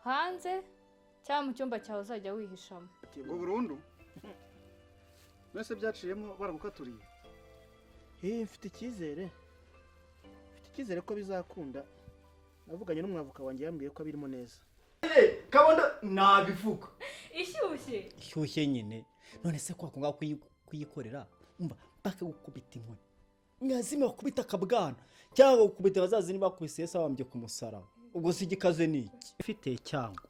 Hanze cyangwa mu cyumba cyawe uzajya wihishamo. Ngo burundu? Mwese byaciyemo baragukaturiye. Mfite icyizere. Mfite icyizere ko bizakunda. Navuganye n'umwavoka wanjye yambwiye ko abirimo neza. Kabona nabivuga. Ishyushye. Ishyushye nyine. None se kwa kunga kuyikorera umva bakagukubita inkoni. Mwazima bakubita akabwana cyangwa gukubita bazazi niba bakubise Yesu abambye ku musaraba. Ubwo si igikaze ni iki? Ufite cyangwa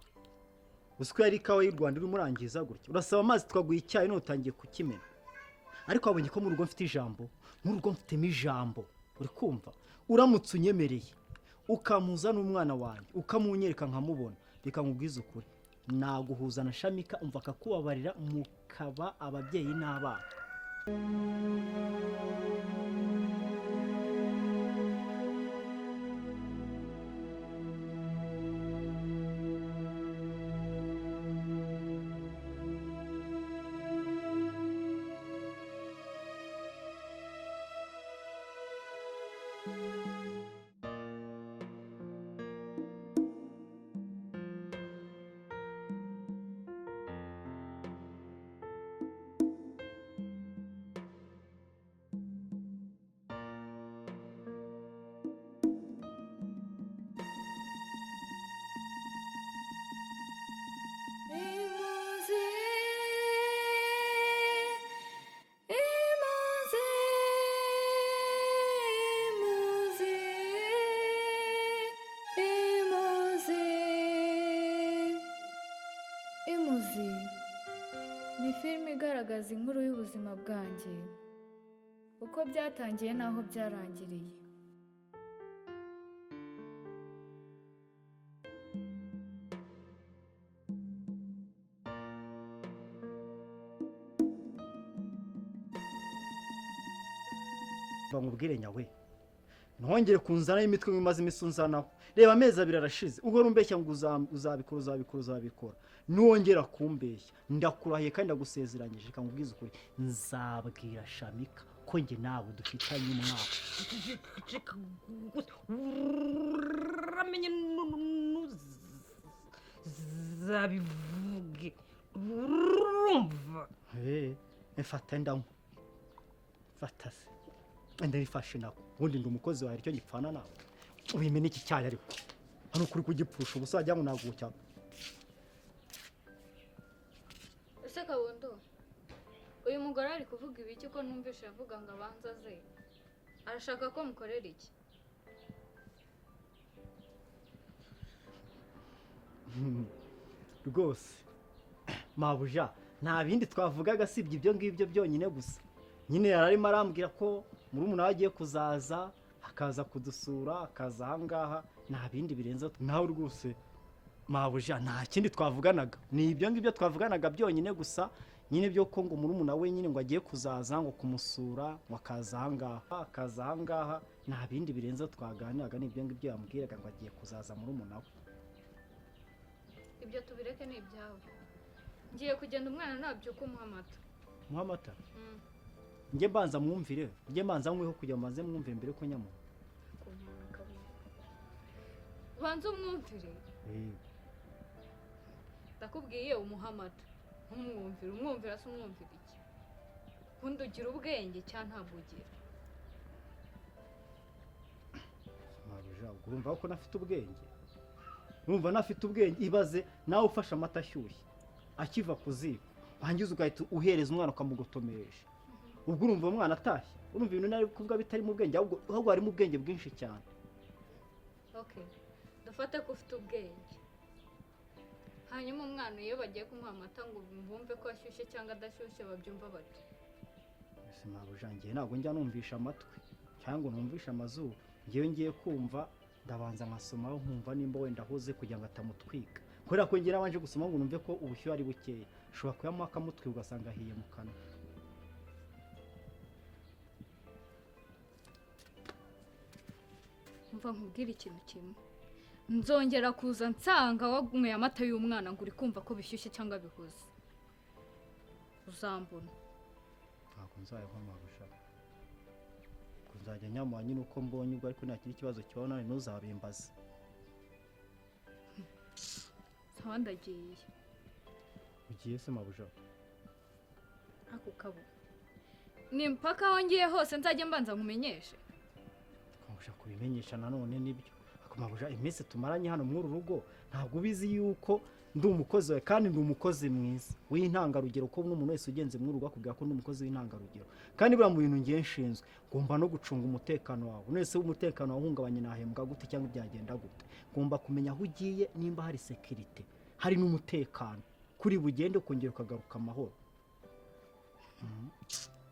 usiko yari ikawa y'u Rwanda urimo urangiza gutya. Urasaba amazi twaguye icyayi none utangiye kukimena. Ariko wabonye ko mu rugo mfite ijambo, mu rugo mfitemo ijambo. Uri kumva? Uramutse unyemereye ukamuza n'umwana wanjye ukamunyereka nkamubona, reka nkubwize ukuri, naguhuza na Shamika umva akakubabarira mukaba ababyeyi n'abana. Ni filime igaragaza inkuru y'ubuzima bwanjye, uko byatangiye n'aho byarangiriye. Bamubwire nyawe ntongere kunzana imitwe ngimaze imisunzanaho. Reba amezi abiri arashize uhora umbeshya ngo uzabikora uzabikora uzabikora. Nuwongera kumbeshya ndakurahiye kandi ndagusezeranyije, reka nkubwize ukuri, nzabwira Shamika ko njye nawe dufitanye umwaka. Uramenye ntuzabivuge urumva. Mfata ndanywa, mfata se ndabifashe nako, ubundi ndi umukozi wawe icyo gipfana nawe. Ubimena iki cyayi ariko hano kuri kugipfusha ubusa wagira ngo ntabwo cyaba. Ese Kabondo, uyu mugore ari kuvuga ibiki ko numvishe avuga ngo abanza aze? Arashaka ko mukorera iki? Rwose mabuja nta bindi twavugaga sibye ibyo ngibyo byonyine gusa. Nyine yararimo arambwira ko murumuna we agiye kuzaza akaza kudusura akaza aha ngaha, nta bindi birenze. Nawe rwose mabuja nta kindi twavuganaga, ni ibyo ngibyo twavuganaga byonyine gusa nyine byo ko ngo murumuna we nyine ngo agiye kuzaza ngo kumusura ngo akaza aha ngaha akaza aha ngaha, nta bindi birenze twaganiraga, ni ibyo ngibyo yambwiraga ngo agiye kuzaza murumuna we. Ibyo tubireke ni ibyawe. Ngiye kugenda umwana nabyuka umuha amata. Umuha amata? Njye mbanza mwumvire, njye mbanza nkweho kugira ngo mbanze mwumvire mbere ko nyamuha. Banza umwumvire. Ndakubwiye umuha amata, ntumwumvire. Umwumvira se umwumvira iki? Ubundi ugira ubwenge cyangwa ntabwo ugira? Mabuja, urumva ko nafite ubwenge? Urumva nafite ubwenge? Ibaze nawe ufashe amata ashyushye akiva ku ziko, wangiza ugahita uhereza umwana ukamugotomeresha. Ubwo urumva umwana atashye, urumva ibintu nari kuvuga bitari mu bwenge, ahubwo harimo ubwenge bwinshi cyane. Okay, dufate ko ufite ubwenge. Hanyuma umwana iyo bagiye kumuha amata ngo bumve ko ashyushye cyangwa adashyushye babyumva bate? Ese mabuja, ngiye ntabwo njya numvisha amatwi cyangwa numvisha amazuru. Ngiye ngiye kumva ndabanza nkasomaho nkumva nimba wenda ahuze kugira ngo atamutwika. Kubera ko ngira abanje gusoma ngo numve ko ubushyuhe ari bukeya, ushobora kuyamuha akamutwika ugasanga ahiye mu kanwa. Umva nkubwire ikintu kimwe, nzongera kuza nsanga wagunyweye amata y'umwana ngo uri kumva ko bishyushye cyangwa bihuze, uzambona. Ntabwo nzayanywa mabuja, nzajya nyamuha nyine uko mbonye ubwo, ariko nta kindi kibazo kibaho nawe ntuzabimbaze. Sawa, ndagiye. Ugiye se mabuja? Ako kabo ni mpaka aho ngiye hose nzajya mbanza nkumenyeshe. Mabuja, kubimenyesha nanone nibyo. Ako mabuja, iminsi tumaranye hano muri uru rugo ntabwo ubizi yuko ndi umukozi wawe, kandi ndi umukozi mwiza w'intangarugero, ko n'umuntu wese ugenze muri uru rugo akubwira ko ndi umukozi w'intangarugero. Kandi buriya mu bintu ngiye nshinzwe ngomba no gucunga umutekano wawe. None se umutekano wahungabanye nahembwa gute cyangwa byagenda gute? Ngomba kumenya aho ugiye, nimba hari sécurité, hari n'umutekano, kuri bugende ukongera ukagaruka amahoro.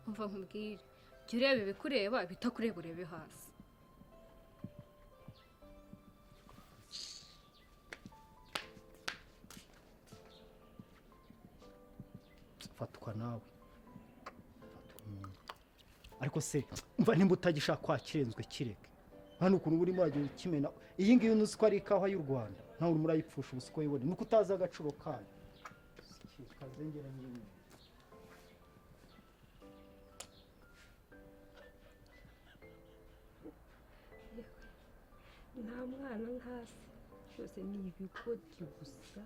Umva nkubwire, jya ureba ibikureba, ibitakureba urebe hasi. Fatwa nawe. Ariko se umva, nimba utagishaka kwakirenzwe kireke. Hano ukuntu urimo uragenda ukimena iyi ngiyi, uzi ko ari ikawa y'u Rwanda, nawe urimo urayipfusha ubusa uko wibone, nuko utazi agaciro kayo. Kazengera nyine. Nta mwana ntasi, byose ni ibigoryi gusa.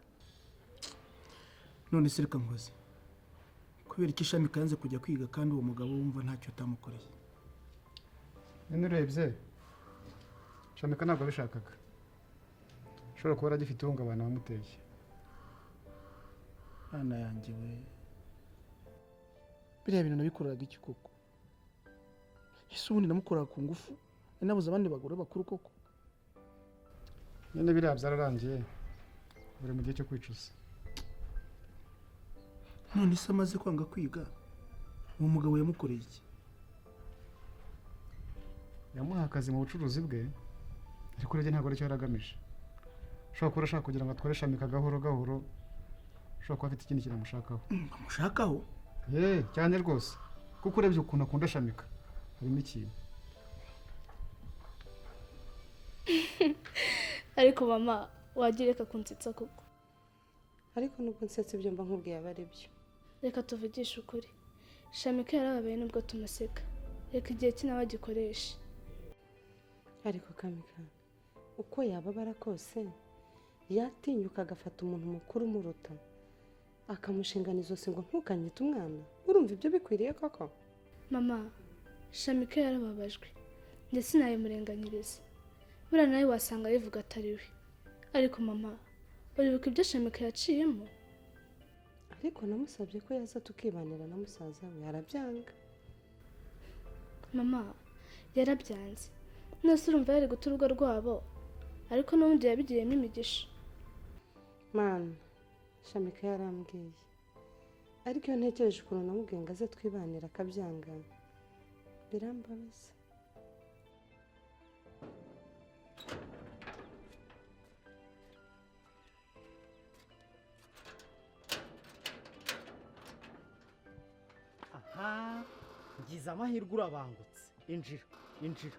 None se reka nkoze, kubera iki Shamika yanze kujya kwiga kandi uwo mugabo wumva ntacyo atamukoreye? Nyine urebye Shamika ntabwo abishakaga, ashobora kuba aragifite ihungabana wamuteye. Mwana yanjye we, biriya bintu nabikoraga iki koko? Ese ubundi namukoraga ku ngufu? Nabuze abandi bagore bakuru koko? Nyine biriya byararangiye, buri mu gihe cyo kwicuza. None se amaze kwanga kwiga, uwo mugabo yamukoreye iki? Yamuha akazi mu bucuruzi bwe, ariko urebye ntabwo aricyo yari agamije. Ashobora kuba ashaka kugira ngo atware Shamika gahoro gahoro, ashobora kuba afite ikindi kintu amushakaho. Amushakaho? Cyane rwose, kuko urebye ukuntu akunda Shamika harimo ikintu. Ariko mama, wagira reka kunsetsa koko. Ariko nubwo nsetse ibyo mba nkubwiye aba ari byo. Reka tuvugishe ukuri, Shamika yarababaye nubwo tumuseka, reka igihe cye nawe agikoreshe. Ariko Kamika, uko yababara kose yatinyuka agafata umuntu mukuru umuruta akamushingana izosi ngo ntukanyite umwana, urumva ibyo bikwiriye koko? Mama, Shamika yarababajwe ndetse nayimurenganyiriza, buriya nawe wasanga abivuga atari we. Ariko mama, uribuka ibyo Shamika yaciyemo? Ariko namusabye ko yaza tukibanira na musaza we arabyanga. Mama, yarabyanze. Nose urumva yari guta urugo rwabo, ariko n'ubundi yabigiyemo imigisha. Mana, Shamika yarambwiye, ariko iyo ntekereje ukuntu namubwiye ngo aze twibanira akabyanga, birambabaza. Aha, ngize amahirwe urabangutse. Injira, injira,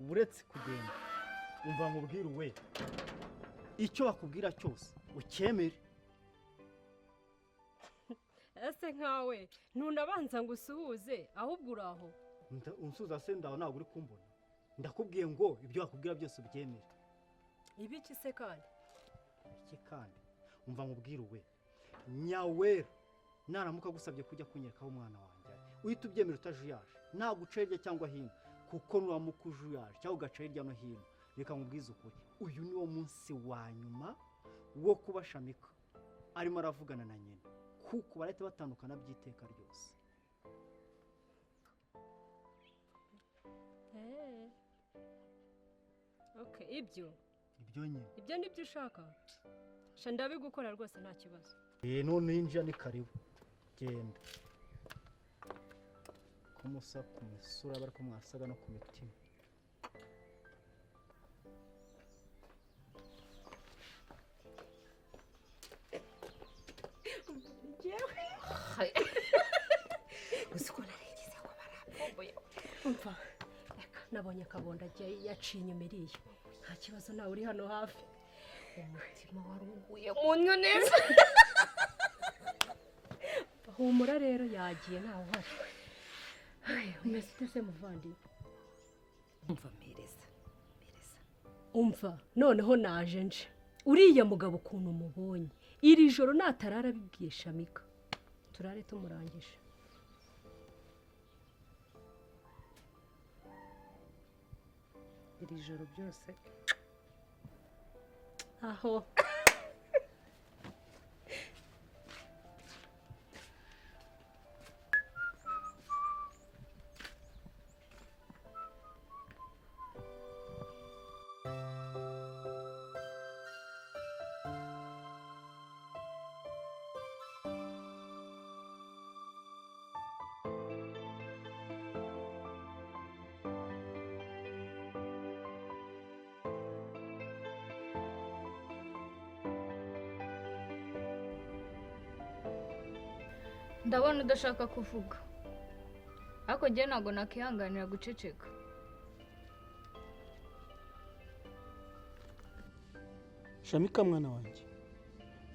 uretse kugenda. Umva nkubwire we, icyo bakubwira cyose ukemere. Ese nkawe ntunabanza ngo usuhuze, ahubwo uraho. Unsuza se ndaho, ntabwo uri kumbona. Ndakubwiye ngo ibyo bakubwira byose ubyemere. Ibiki se kandi? Iki kandi? Umva nkubwire we, Nyawera naramuka agusabye kujya kunyereka aho umwana wanjye ari, uhita ubyemera utajuyaje, nta guca hirya cyangwa hino, kuko nuramuka ujuyaje cyangwa ugaca hirya no hino, reka nkubwize ukuri, uyu ni wo munsi wa nyuma wo kuba Shamika arimo aravugana na nyina, kuko barahita batandukana by'iteka ryose. Okay, ibyo nyine ibyo nibyo ushaka? Sha ndabigukora rwose nta kibazo. None yinjira ni karibu, genda. Kumusa ku misura bariko mwasaga no ku mitima. Uzi ko narigeze ko barapfumbuye. Umva, reka nabonye akabonda yaciye inyuma iriya. Nta kibazo, nawe uri hano hafi. Umutima waruguye mu nnyo neza. Humura rero yagiye ntawe uhari. Umeze ute se muvandi? Umva mpereza, mpereza. Umva noneho naje nje. Uriya mugabo ukuntu umubonye iri joro natarara abibwiye Shamika, turare tumurangije. Iri joro byose aho Ndabona udashaka kuvuga, ariko njye ntabwo nakihanganira guceceka. Shamika mwana wanjye,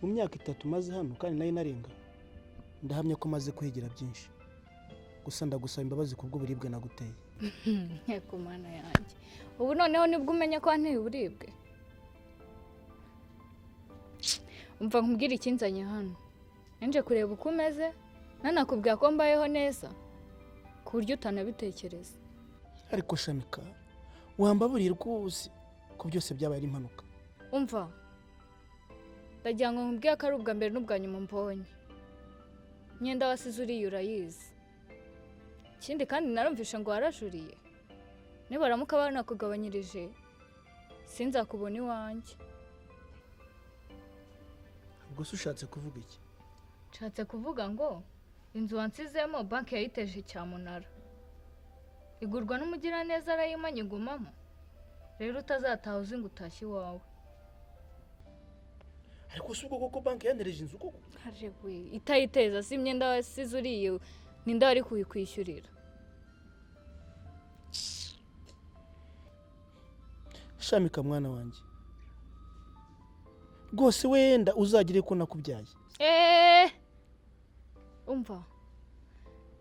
mu myaka 3 maze hano kandi nayo narenga, ndahamya ko maze kwigira byinshi. Gusa ndagusaba imbabazi kubw'uburibwe naguteye. Yego mwana yanjye, ubu noneho nibwo umenya ko wanteye uburibwe. Umva nkubwire ikinzanye hano, nje kureba uko umeze, nanakubwira ko mbayeho neza ku buryo utanabitekereza. Ariko Shamika, wambaburiye rwose ko byose byabaye ari impanuka. Umva, ndagira ngo nkubwire ko ari ubwa mbere n'ubwa nyuma mbonye imyenda wasize uriya urayizi. Ikindi kandi narumvishe ngo warajuriye, nibaramuka banakugabanyirije sinzakubona iwanjye. Ubwo se ushatse kuvuga iki? Nshatse kuvuga ngo inzu wansizemo banki yayiteje cyamunara, igurwa n'umugiraneza arayimanye igumamo. Rero utazataha uzi ngo utashye iwawe. Ariko si ubwo koko banki yantereje inzu koko? Arewe, itayiteza si imyenda wasize uriye, ninde wari kuyikwishyurira? Shamika mwana wanjye, rwose wenda uzagire ko nakubyaye. Umva,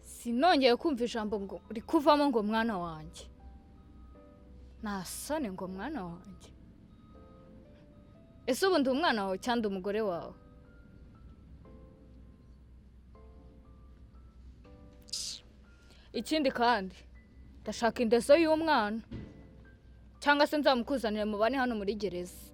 sinongeye kumva ijambo ngo rikuvamo ngo mwana wanjye. Nasone ngo mwana wanjye. Ese ubu ndi umwana wawe cyangwa umugore wawe? Ikindi kandi ndashaka indezo y'umwana, cyangwa se nzamukuzanire mubane hano muri gereza.